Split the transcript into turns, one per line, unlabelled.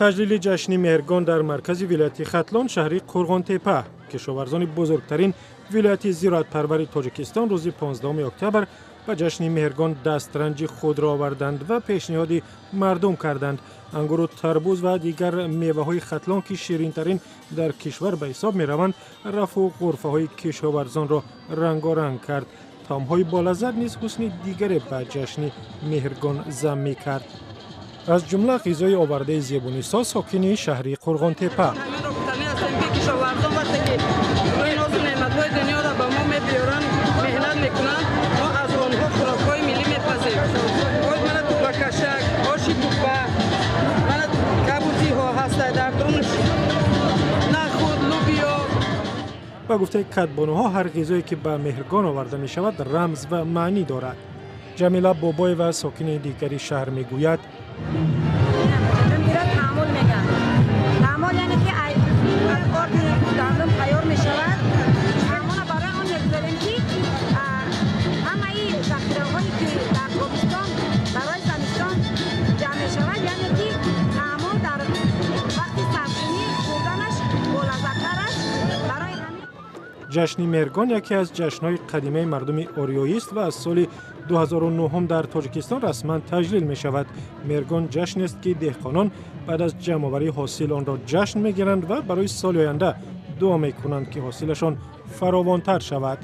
Таҷлили ҷашни Меҳргон дар маркази вилояти Хатлон, шаҳри Қурғонтеппа. Кишоварзони бузургтарин вилояти зироатпарвари Тоҷикистон рӯзи 15 октябр ба ҷашни Меҳргон дастранҷи худро оварданд ва пешниҳоди мардум карданд. Ангуру тарбуз ва дигар меваҳои Хатлон, ки ширинтарин дар кишвар ба ҳисоб мераванд, рафу ғурфаҳои кишоварзонро рангоранг кард. Таомҳои болаззат низ ҳусни дигаре ба ҷашни Меҳргон зам мекард, аз ҷумла ғизои овардаи Зебунисо, сокини шаҳри Қурғонтеппа.
Ҳаминро гуфтанӣ ҳастем, ки кишоварзон вақте ки рӯи нозу неъматҳои дунёро ба мо мебиёранд, меҳнат мекунанд, мо аз онҳо хӯрокҳои миллӣ мепазем. Боз мана тупакашак, оши тупа, мана кабутиҳо ҳаста, дар дурунш нахуд, лубиё.
Ба гуфтаи кадбонуҳо, ҳар ғизое, ки ба Меҳргон оварда мешавад, рамз ва маънӣ дорад. Ҷамила Бобоева, сокини дигари шаҳр, мегӯяд:
Ира таъмул мегӯянд. Таъмул яъне ки аз орди гандум тайёр мешавад. Таъмула барои он мегузорем, ки ҳамаи захираҳое, ки дар тобистон барои зимистон ҷамъ мешавад, яъне ки таъмул дар вақти сарқинӣ хӯрданаш болаззаттар аст. Барои ҳамин.
Ҷашни Меҳргон яке аз ҷашнҳои қадимаи мардуми ориёист ва аз соли 2009 дар Тоҷикистон расман таҷлил мешавад. Меҳргон ҷашнест, ки деҳқонон баъд аз ҷамъоварии ҳосил онро ҷашн мегиранд ва барои соли оянда дуо мекунанд, ки ҳосилашон фаровонтар шавад.